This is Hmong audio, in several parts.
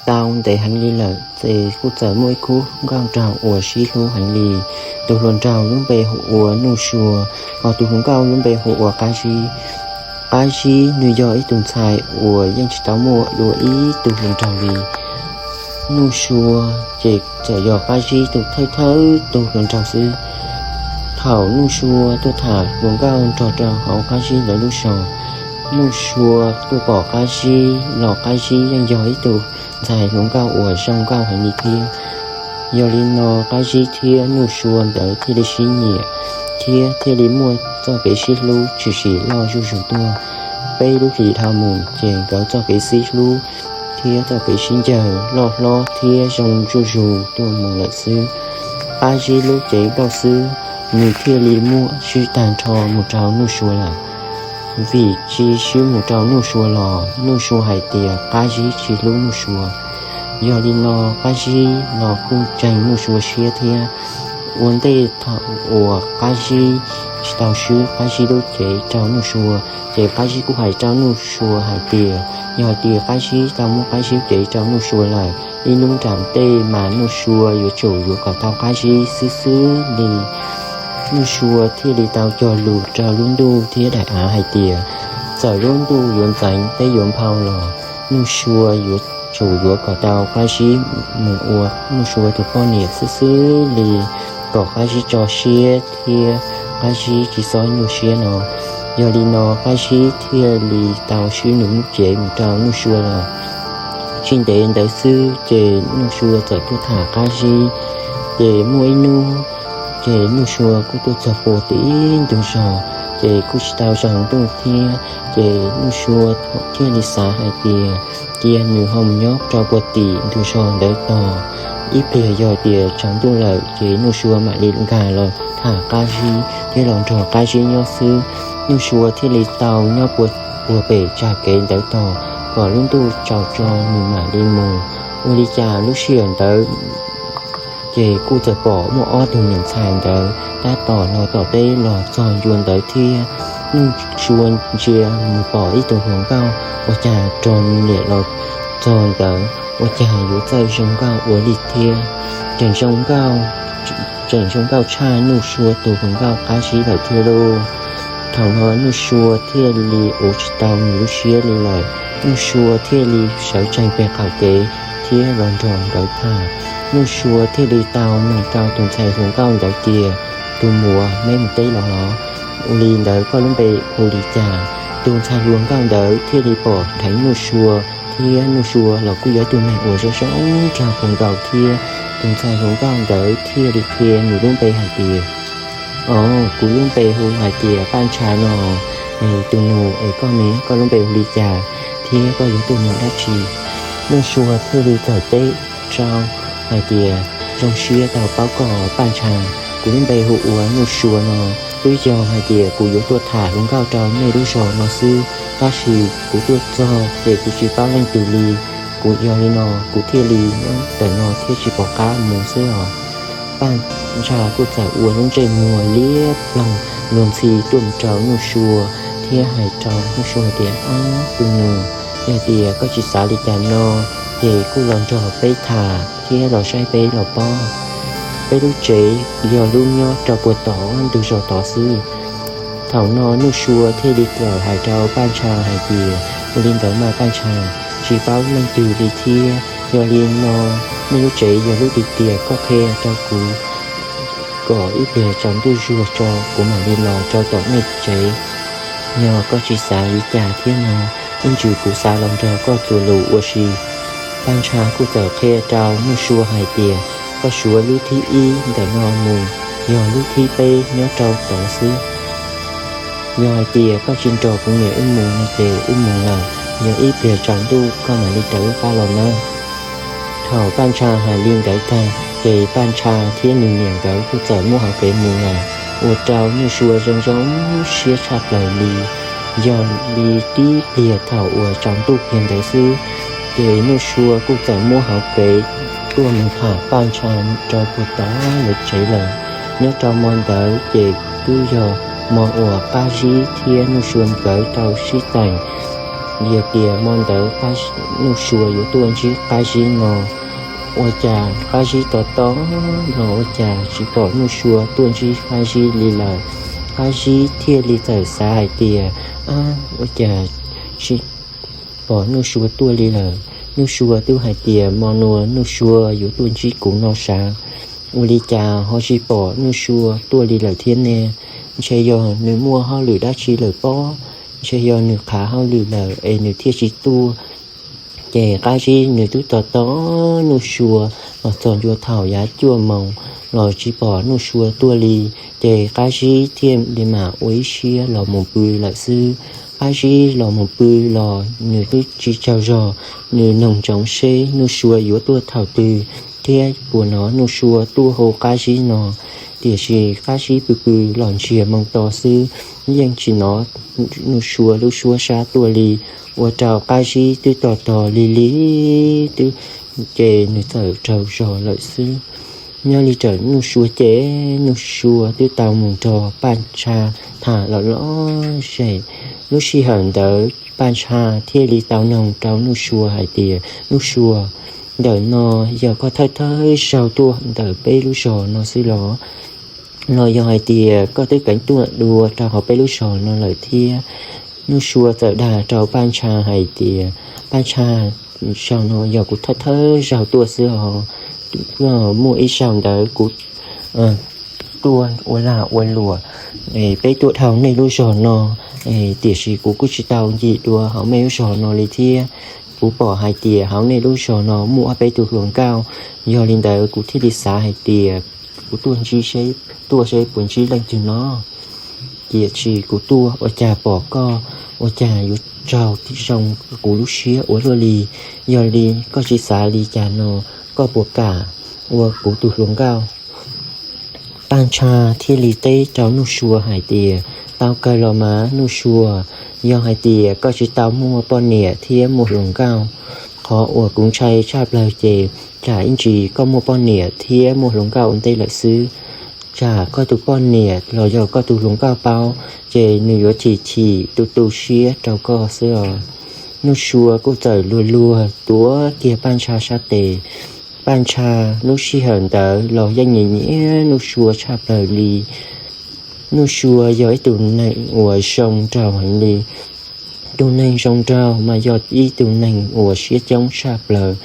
tau ntev heev li lawm ces kuj txawm muaj ib khub nkauj nraug uas sib hlub heev li. Tus hluas nraug lub npe hu ua Nuj Sua, hos tus hluas nkauj lub npe hu ua Qab Zib. Qab Zib nws yog ib tug ntxhais uas yeej tsis tau muaj dua ib tug hluas nraug li. Nuj Sua ces txawm yog Qab Zib tus thawj thawj tug hluas nraug xwb. Thaum Nuj Sua tuaj tham hluas nkauj nrog rau hauv Qab Zib lawv lub zos, Nuj Sua tuaj pom Qab Zib los Qab Zib yeej yog ib tug ntxhais hluas nkauj uas zoo nkauj heev li thiab. Yog li no Qab Zib thiab Nuj Sua ntawd thiaj li sib nyiam thiab thiaj li muaj txoj kev sib hlub tshwm sim loj zuj zus tuaj. Peb lub hlis dhau mus ces nkawd txoj kev sib hlub thiab txoj kev sib ncaws loj hlob thiab zoo zuj zus tuaj mus lawm xwb. Qab Zib lub cev nkauj xwb, nws thiaj li muaj swb tag nrho mus rau Nuj Sua lawm. Vim tsis swb mus rau Nuj Sua los Nuj Sua hais tias Qab Zib tsis hlub Nuj Sua. Yog li no Qab Zib los kuj ntseeg Nuj Sua siab thiab. Ua ntej thaum uas Qab Zib tsis tau swb Qab Zib lub cev rau Nuj Sua, ces Qab Zib kuj hais rau Nuj Sua hais tias yog hais tias Qab Zib tau muab Qab Zib cev rau Nuj Sua lawm, ib hnub nram ntej mas Nuj Sua yuav tsum yuav kom tau Qab Zib xwb xwb li. Nuj Sua thiaj li tau cog lus rau lub ntuj thiab daim av hais tias txawm lub ntuj yuav ntxeev teb yuav nphau los Nuj Sua yuav tsum yuav kom tau Qab Zib mus ua Nuj Sua tus poj niam xwb xwb li, kom Qab Zib tso siab thiab Qab Zib tsis txhob nyuaj siab no. Yog li no Qab Zib thiaj li tau swb nws lub cev mus rau Nuj Sua lawm. Tsis ntev ntawd xwb ces Nuj Sua txawm tuaj tham Qab Zib. Ces muaj ib hnub ces Nuj Sua kuj tuaj txog puag tim ntug zos, ces kuj tsis tau tsaus ntuj thiab. Ces Nuj Sua thiaj li xav hais tias cia nws ho mus nyob rau puag tim ntug zos ntawd tos, ib pliag yog tias tsaus ntuj lawm ces Nuj Sua mam li nkag los tham Qab Zib thiab los nrog Qab Zib nyob xwb. Nuj Sua thiaj li tau nyob puag pem tsag kev ntawd tos kom lub ntuj tsaus tso nws mam li mus. Ua li cas lub sij hawm ntawd ces kuj txawm pom muaj ob tug niam ntxhais ntawd tab tom los tom teb los txog ncua ntawd thiab. Nuj Sua ntsia mus pom ib tug hluas nkauj ua cas rog niam los txog ntawd ua cas yuav txawj zoo nkauj ua li thiab. Tseem zoo nkauj, tseem zoo nkauj tshaj Nuj Sua tus hluas nkauj Qab Zib lawm thiab lauj. Thaum no Nuj Sua thiaj li ua tsis tau nws lub siab li lawm. Nuj Sua thiaj li sawv tsees pem qaum kev thiab los nrog nkawd tham. Nuj Sua thiaj li tau nug rau tus ntxhais hluas nkauj ntawd tias, tus muam, neb mus teb los los? Ua li ntawd koj lub npe hu li cas? Tus ntxhais hluas nkauj ntawd thiaj li pom dheev Nuj Sua thiab Nuj Sua los kuj yog tus neeg uas zoo zoo nraug kawg nkaus thiab. Tus ntxhais hluas nkauj ntawd thiaj li qhia nws lub npe hais tias, o, kuv lub npe hu hais tias Paj Ntsha no. Tus nus es koj ne, koj lub npe hu li cas thiab koj yuav tuaj mus dab tsi? Nuj Sua thiaj li txawm teb rau hais tias, zoo siab tau paub koj Paj Ntsha. Kuv lub npe hu ua Nuj Sua no. Twb yog hais tias kuv yuav tuaj tham hluas nkauj rau nej lub zos no xwb, tab sis kuv tuaj txog ces kuv tsis paub leej twg li. Kuv yog li no kuv thiaj li nyob ntawm no thiab tsis pom qab mus xwb os. Paj Ntsha kuj txawm ua lub ntsej muag liab ploog luag ntxhi tuaj mus rau Nuj Sua thiab hais rau Nuj Sua tias, o, tus nus, yog tias koj tsis xav li cas no ces kuj los nrog peb tham thiab los saib peb los pob. Peb lub tsev yog lub nyob rau puag tom ntug zos tod xwb. Thaum no Nuj Sua thiaj li txawm hais rau Paj Ntsha hais tias, ua li ntawd mas Paj Ntsha, tsis paub leej twg li thiab, yog li no nej lub tsev yog lub twg tiag koj qhia rau kuv kom ib pliag tsaus ntuj zuag tso kuv mam li los rau tom nej tsev. Yog koj tsis xav li cas thiab no, ib ntsis kuv xav los nrog koj txuas lus ua si. Paj Ntsha kuj txawm qhia rau Nuj Sua hais tias, koj suav lub thib ib ntawm no mus, yog lub thib peb nyob rau tod xwb. Yog hais tias koj tsis nrog kuv niam wb mus no ces wb mus lawm, yog ib pliag tsaus ntuj koj mam li rov qab los nawb. Thaum Paj Ntsha hais li ntawd tag ces Paj Ntsha thiab nws niam nkawd kuj txawm muab hauv kev mus lawm, ua rau Nuj Sua zoo zoo siab tshaj plaws li. Yog li tib pliag thaum uas tsaus ntuj kiag ntawd xwb, ces Nuj Sua kuj txawm muab hauv kev tuaj mus tham Paj Ntsha rau puag tom lawv tsev lawm. Nyob rau hmo ntawd ces twb yog hmo uas Qab Zib thiab Nuj Sua nkawd tau sib teem Yog tias hmo ntawd Nuj Sua yuav tuaj ntsib Qab Zib no, ua cas Qab Zib tos tos los ua cas tsis pom Nuj Sua tuaj ntsib Qab Zib li lawm. Qab Zib thiaj li txawm xav hais tias, ab, ua cas tsis pom Nuj Sua tuaj li lawm? Nuj Sua twb hais tias hmo no Nuj Sua yuav tuaj ntsib kuv no sav, ua li cas ho tsis pom Nuj Sua tuaj li lawm thiab ne? Ntshe yog nws muaj hauj lwm dab tsi lawm pob, ntshe yog nws qhav hauj lwm lawm es nws thiaj tsis tuaj. Ces Qab Zib nws twb tos tos Nuj Sua los txog ntua thaum yav cuaj moos los tsis pom Nuj Sua tuaj li. Ces Qab Zib thiaj li mam ua ib siab los mus pw lawm xwb. Qab Zib los mus pw los nws twb tsis tsaug zog, nws noog ntsoov seb Nuj Sua yuav tuaj thaum twg thiab puas hnov Nuj Sua tuaj hu Qab Zib no. Tiam sis Qab Zib pw pw los ntsiag moo to xwb, yeej tsis hnov Nuj Sua lub suab sab tuaj li, ua rau Qab Zib twb tos tos li li twb, ces nws txawm tsaug zog lawm xwb. Nyob li ntawm Nuj Sua ces Nuj Sua twb tau mus nrog Paj Ntsha tham los lom zem. Lub sij hawm ntawd Paj Ntsha thiaj li tau noog rau Nuj Sua hais tias, Nuj Sua, ntawm no yog koj thawj thawj zaug tuaj ntawm peb lub zos no xwb los? Los yog hais tias koj twb keev tuaj dua rau hauv peb lub zos no lawm thiab? Nuj Sua txawm dag rau Paj Ntsha hais tias, Paj Ntsha, zaum no yog kuv thawj thawj zaug tuaj xwb os. Muaj ib zaug ntawd kuv tuaj ua lag ua luam, peb tuaj dhau nej lub zos no, tiam sis kuv kuj tsis tau ncig dua hauv nej lub zos no li thiab. Kuv pom hais tias hauv nej lub zos no muaj ob peb tug hluas nkauj, yog li ntawd kuv thiaj li xav hais tias kuv tuaj ntsib, tuaj seb puas ntsib leej twg no. Tiam sis kuv tuaj ua cas pom koj, ua cas yuav raug zoo kuv lub siab ua luaj li. Yog li koj tsis xav li cas no, koj puas kam ua kuv tus hluas nkauj? Paj Ntsha thiaj li teb rau Nuj Sua hais tias, tau kawg los mas Nuj Sua, yog hais tias koj tsis tau muaj poj niam thiab muaj hluas nkauj, qhov uas kuv ntshai tshaj plaws ces tsam ib ntsis koj muaj poj niam thiab muaj hluas nkauj ua ntej lawm xwb, tsam koj tus poj niam los yog koj tus hluas nkauj paub, ces nws yuav chim chim tu tu siab rau koj xwb os. Nuj Sua kuj txawm luag luag tuav kiag Paj Ntsha sab tes. Paj Ntsha lub sij hawm ntawd los yeej nyiam nyiam Nuj Sua tshaj plaws li. Nuj Sua yog ib tug neeg uas zoo nraug heev li. Tus neeg zoo nraug mas yog ib tug neeg uas siab coob tshaj plaws.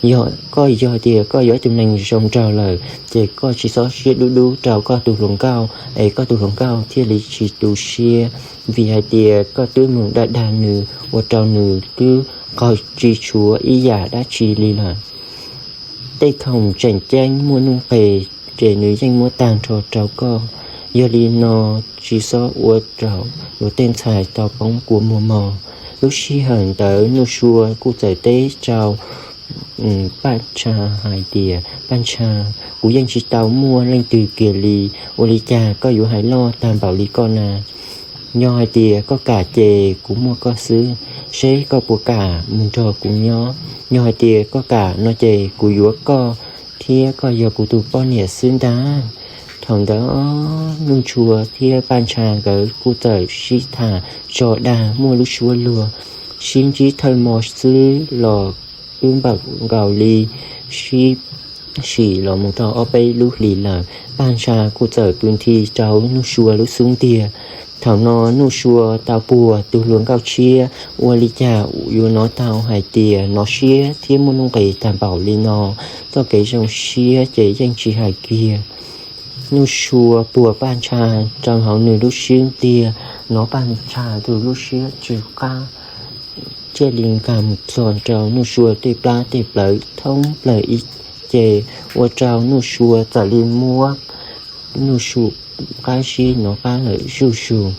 Yog koj, yog tias koj yog ib tug neeg zoo nraug lawm ces koj tsis txhob siab dub dub rau koj tus hluas nkauj es koj tus hluas nkauj thiaj li tsis tu siab, vim hais tias koj twb mus dag dag nws ua rau nws twb qaug tsis tshuav ib yam dab tsi li lawm. Tej khoom tseem ceeb muaj nuj nqis ces nws yeej muab tag nrho rau koj. Yog li no tsis txhob ua rau luag tej ntxhais tau poob kua muag mog. Lub sij hawm ntawd Nuj Sua kuj txawm teb rau Paj Ntsha hais tias, Paj Ntsha, kuv yeej tsis tau muaj leej twg kiag li, ua li cas koj yuav hais loj tag npaum li koj na? Yog hais tias koj kam ces kuv muaj koj xwb, seb koj puas kam mus nrog kuv nyob. Yog hais tias koj kam no ces kuv yuav koj thiab koj yog kuv tus poj niam xwb ntag. Thaum ntawd Nuj Sua thiab Paj Ntsha nkawd kuj txawm sib tham tso dag muaj lub suab luag, sib ntsib thawj hmo xwb los twb npaum nkaus li sib sim los mus tau ob peb lub hlis lawm. Paj Ntsha kuj txawm pw nthi rau Nuj Sua lub xub ntiag. Thaum no Nuj Sua tau puag tus hluas nkauj tshiab, ua li cas yuav hnov tau hais tias hnov siab thiab muaj nuj nqis tag npaum li no. Txoj kev zoo siab ces yeej tsis hais kiag. Nuj Sua puag Paj Ntsha rau hauv nws lub xub ntiag, hnov Paj Ntsha tus lub siab tsw qab, thiaj li nkag mus txog rau Nuj Sua tej plab tej plawv thoob plaws ib ce, ua rau Nuj Sua txawm li muab Nuj Sua qab zib hnov qab lawm zuj zus.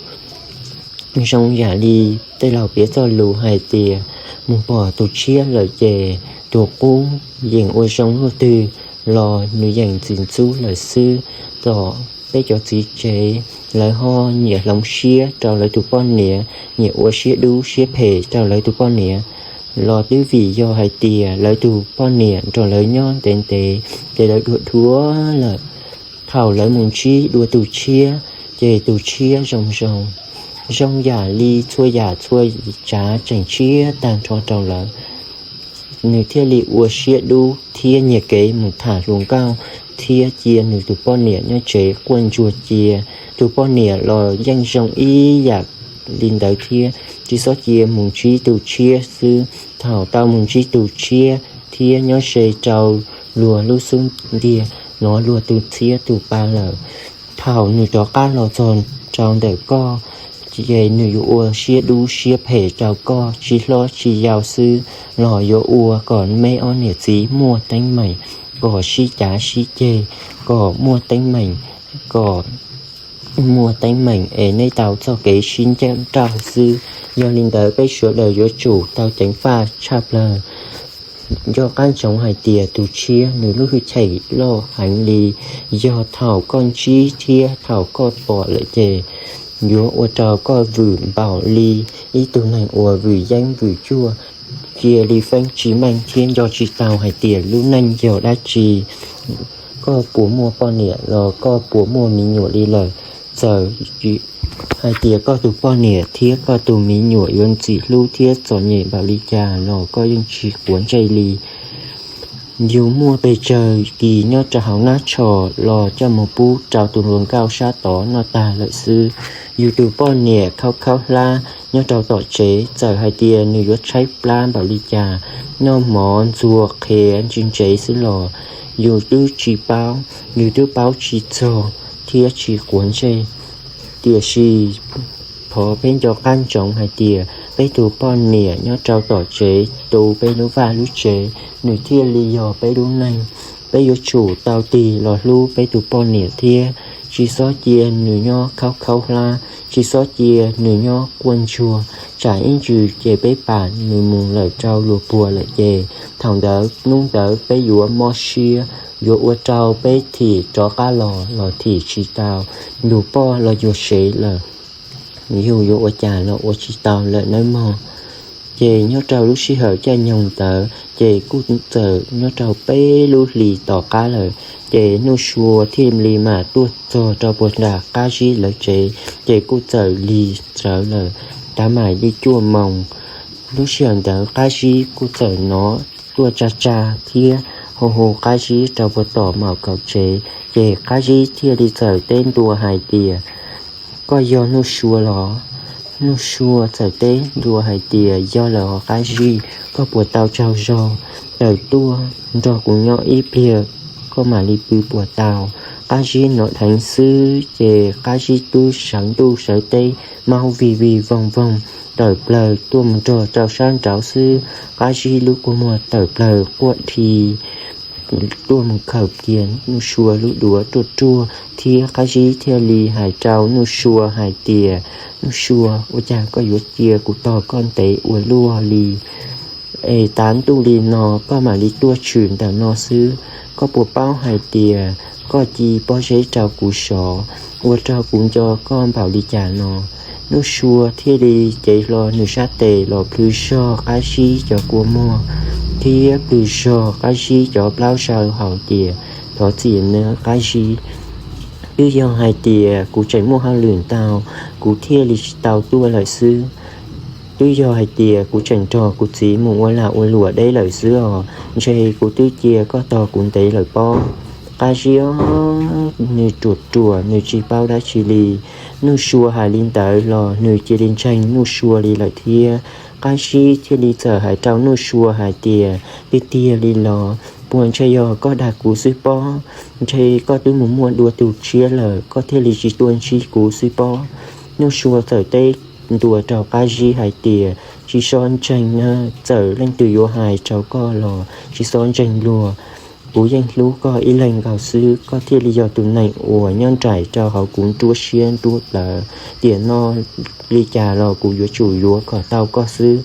Zoo yam li tej laus piav txoj lus hais tias, mus pom tus tshiab lawm ces tus qub yeem ua zoo luaj twg los nws yeem txiv ntxub lawm xwb. Tom peb cov txiv tsev, lawv ho nyiam hloov siab rau lawv tus poj niam, nyiam ua siab dub siab phem rau lawv tus poj niam, los twb vim yog hais tias lawv tus poj niam nrog lawv nyob ntev ntev, ces lawv dhuav dhuav lawm. Thaum lawv mus ntsib dua tus tshiab, ces tus tshiab zoo zoo, zoo yam li txhua yam txhua tsav tseem tshiab tag nrho rau lawv. Nws thiaj li ua siab dub thiab nyiag kev mus tham hluas nkauj thiab cia nws tus poj niam nyob tsev quaj ntsuag cia. Tus poj niam los yeej zoo ib yam li ntawd thiab, tsis txhob cia mus ntsib tus tshiab xwb. Thaum tau mus ntsib tus tshiab thiab nyob ze rau luag lub xub ntiag, hnov luag tus txhiab tus pa lawm. Thaum nws rov qab los txog rau ntawm koj, ces nws yuav ua siab dub siab phem rau koj, tsis hlob tsis yau xwb los yuav ua kom neb ob niam txiv muaj teeb meem, kom sib cav sib ceg, kom muaj teeb meem, kom muaj teeb meem es neb tau txoj kev sib ncaim nrauj xwb. Yog li ntawd peb sawv daws yuav tsum tau ceev faj tshaj plaws. Nco qab ntsoov hais tias tus tshiab nws lub hwj chim loj heev li. Yog thaum koj ntsib thiab thaum koj pom lawm ces yuav ua rau koj vwm npaum li ib tug neeg uas vwm yeeb vwm cuaj, cia li feeb tsis meej thiab nco tsis tau hais tias lub neej yog dab tsi. Koj puas muaj poj niam los koj puas muaj me nyuam li lawm? Txawm hais tias koj tus poj niam thiab koj tus me nyuam yuav ntxim hlub thiab txom nyem npaum li cas los koj yeej tsis quav ntsej li. Yus muaj pes tsawg kis nyob rau hauv nab tsho los coj mus pub rau tus hluas nkauj sab tod noj tag lawm xwb. Yus tus poj niam khaub khaub hlab nyob rau tom tsev, txawm hais tias nws yuav tshaib plab npaum li cas, noj mov ntxuag qhiav ntse ntsev xwb los yus twb tsis paub, yus twb paub tsis txog thiab tsis quav ntsej. Tiam sis thov peb nco qab ntsoov hais tias peb tus poj niam nyob rau tom tsev tu peb lub vaj lub tsev, nws thiaj li yog peb lub neej. Peb yuav tsum tau tig los hlub peb tus poj niam thiab, tsis txhob cia nws nyob khaub khaub hlab, tsis txhob cia nws nyob quaj ntsuag, tsam ib ntsis ces peb pam nws mus lawm rau luag puag lawm ces thaum ntawd hnub ntawd peb yuav mob siab, yuav ua rau peb thim rov qab los los thim tsis tau, yus poj los yus sev lawm, yus yuav ua cas los ua tsis tau lawm nawb mog. Ces nyob rau lub sij hawm caij nyoog ntawd ces kuj txawm nyob rau peb lub hlis tom qab lawm, ces Nuj Sua thiaj li mam tuaj txog rau puag nram Qab Zib lawv tsev, ces kuj txawm lig rawv lawm, tab mam li cuaj moos. Lub sij hawm ntawd Qab Zib kuj txawm hnov tuaj tsa tsa thiab hu hu Qab Zib rau puag tom mam kaum tsev, ces Qab Zib thiaj li txawm teb ntua hais tias, Koj yog Nuj Sua los? Nuj Sua txawm teb ntua hais tias, Yog lawm os Qab Zib, koj puas tau tsaug zog tawm tuaj nrog kuv nyob ib pliag, koj mam li pw puas tau? Qab Zib hnov dheev xwb ces Qab Zib twb sawv ntuj sawv teb, maub vij vij voog voog tawm plaws tuaj mus nrog rau sab nraud xwb. Qab Zib lub kua muag tawm plaws quaj dhi tuaj mus khawm kiag Nuj Sua lub duav ruaj ruaj thiab Qab Zib thiaj li hais rau Nuj Sua hais tias, Nuj Sua, ua cas koj yuav cia kuv tos koj ntev ua luaj li? Es tav ntuj li no koj mam li tuaj tshwm ntawm no xwb, koj puas paub hais tias koj ci pob zeb rau kuv sov, ua rau kuv nco koj npaum li cas no? Nuj Sua thiaj li cev hlo nws sab tes los plhws zog Qab Zib cov kua muag thiab plhws zog Qab Zib cov plaub zaws hais tias, Thov txim nawb Qab Zib, twb yog hais tias kuv tseem muaj hauj lwm ntau, kuv thiaj li tsis tau tuaj lawm xwb. Twb yog hais tias kuv tseem nrog kuv txiv mus ua lag ua luam deb lawm xwb os, ntshe kuv twb cia koj tos kuv ntev lawm pob. Qab Zib nws ruam ruam nws tsis paub dab tsi li. Nuj Sua hais li ntawd los nws cia li ntseeg Nuj Sua li lawm thiab. Qab Zib thiaj li txawm hais rau Nuj Sua hais tias, Tiag tiag li los? Puas ntshe yog koj dag kuv xwb pob? Ntshe koj twb mus muaj dua tus tshiab lawm koj thiaj li tsis tuaj ntsib kuv xwb pob. Nuj Sua txawm teb ntua rau Qab Zib hais tias, Tsis txhob ntseeg na, txawm leej twg yuav hais rau koj los tsis txhob ntseeg luag. Kuv yeej hlub koj ib leeg nkaus xwb, koj thiaj li yog tus neeg uas nyob nraim rau hauv kuv nruab siab nruab plawv. Tiam no li cas los kuv yuav tsum yuav kom tau koj xwb.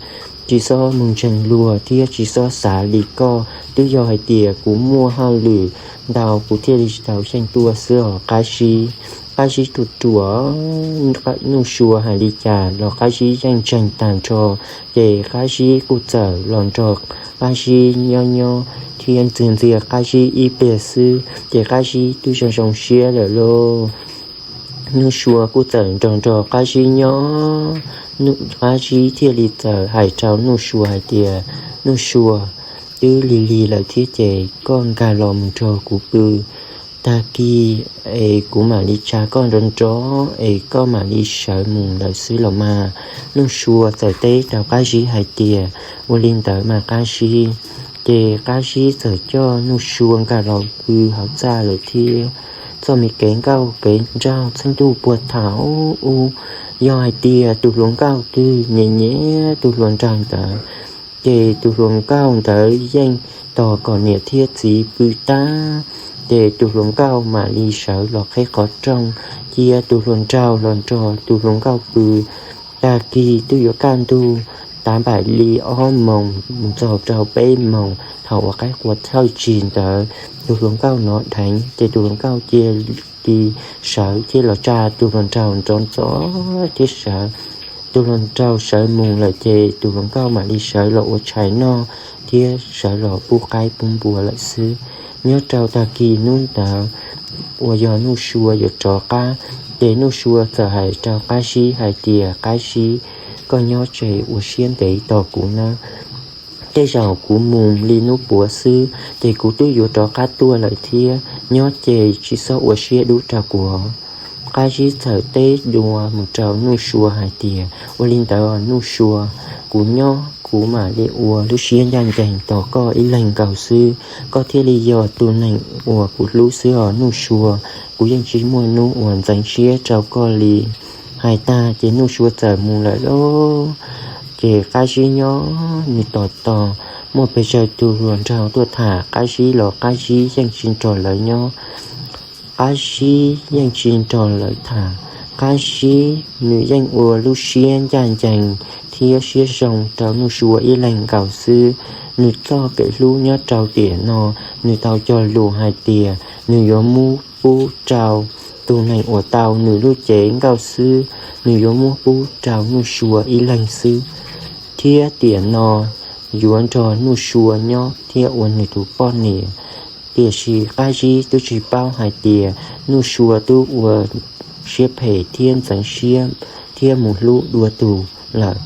Tsis txhob mus ntseeg luag thiab tsis txhob xav li koj. Twb yog hais tias kuv muaj hauj lwm ntau kuv thiaj li tsis tau xyeej tuaj xwb os Qab Zib. Qab Zib ruam ruam, Nuj Sua hais li cas los Qab Zib yeej ntseeg tag nrho. Ces Qab Zib kuj txawm los nrog Qab Zib nyob nyob thiab ntxias ntxias Qab Zib ib pliag xwb ces Qab Zib twb zoo zoo siab lawm lauj. Nuj Sua kuj txawm nrog nrog Qab Zib nyob. Qab Zib thiaj li txawm hais rau Nuj Sua hais tias, Nuj Sua, twb lig lig lawm thiab ces koj nkag los mus nrog kuv pw tag kis es kuv mam li tsa koj nrov nrov es koj mam li sawv mus lawm xwb los mas. Nuj Sua txawm teb rau Qab Zib hais tias, Ua li ntawd mas Qab Zib. Ces Qab Zib txawm coj Nuj Sua nkag los pw hauv txaj lawm thiab. Txoj me kev nkauj kev nraug txheej ntuj puag thaum ub, yog hais tias tus hluas nkauj twg nyiam nyiam tus hluas nraug ntawd, ces tus hluas nkauj ntawd yeej tos kom niam thiab txiv pw tag, ces tus hluas nkauj mam li sawv los qhib qhov rooj cia tus hluas nraug los nrog tus hluas nkauj pw. Tag kis twb yuav kaj ntug, tav npaum li ob moos mus txog rau peb moos thaum uas qaib qua thawj tsig ntawd, tus hluas nkauj hnov dheev ces tus hluas nkauj cia li sawv thiab los tsa tus hluas nraug nrov ntxov thiab sawv. Tus hluas nraug sawv mus lawm ces tus hluas nkauj mam li sawv los ua tshais noj thiab sawv los pub qaib pub npua lawm xwb. Nyob rau tag kis hnub ntawd uas yog Nuj Sua yuav rov qab, ces Nuj Sua txawm hais rau Qab Zib hais tias, Qab Zib, koj nyob tsev ua siab ntev tos kuv nawb. Tej zaum kuv mus li hnub puav xwb ces kuv twb yuav rov qab tuaj lawm thiab. Nyob ces tsis txhob ua siab dub rau kuv. Qab Zib txawm teb dua mus rau Nuj Sua hais tias, Ua li ntawd Nuj Sua, kuv nyob kuv mam li ua lub siab ncaj ncees tos koj ib leeg nkaus xwb, koj thiaj li yog tus neeg uas kuv hlub xwb os Nuj Sua. Kuv yeej tsis muaj hnub uas ntxeev siab rau koj li. Hais tag ces Nuj Sua txawm mus lawm lauj. Ces Qab Zib nyob nws tos tos, muaj pes tsawg tus hluas nraug tuaj tham Qab Zib los Qab Zib yeej tsis nrog lawv nyob. Qab Zib yeej tsis nrog lawv tham. Qab Zib nws yeej ua lub siab ncaj ncees thiab siab zoo rau Nuj Sua ib leeg nkaus xwb. Nws txoj kev hlub nyob rau tiam no, nws tau cog lus hais tias nws yuav muab pub rau tus neeg uas tau nws lub cev nkauj xwb, nws yuav muab pub rau Nuj Sua ib leeg xwb. Thiab tiam no yuav nrog Nuj Sua nyob thiab ua nws tus poj niam. Tiam sis Qab Zib twb tsis paub hais tias Nuj Sua twb ua siab phem thiab ntxeev siab thiab mus hlub dua tus lawm.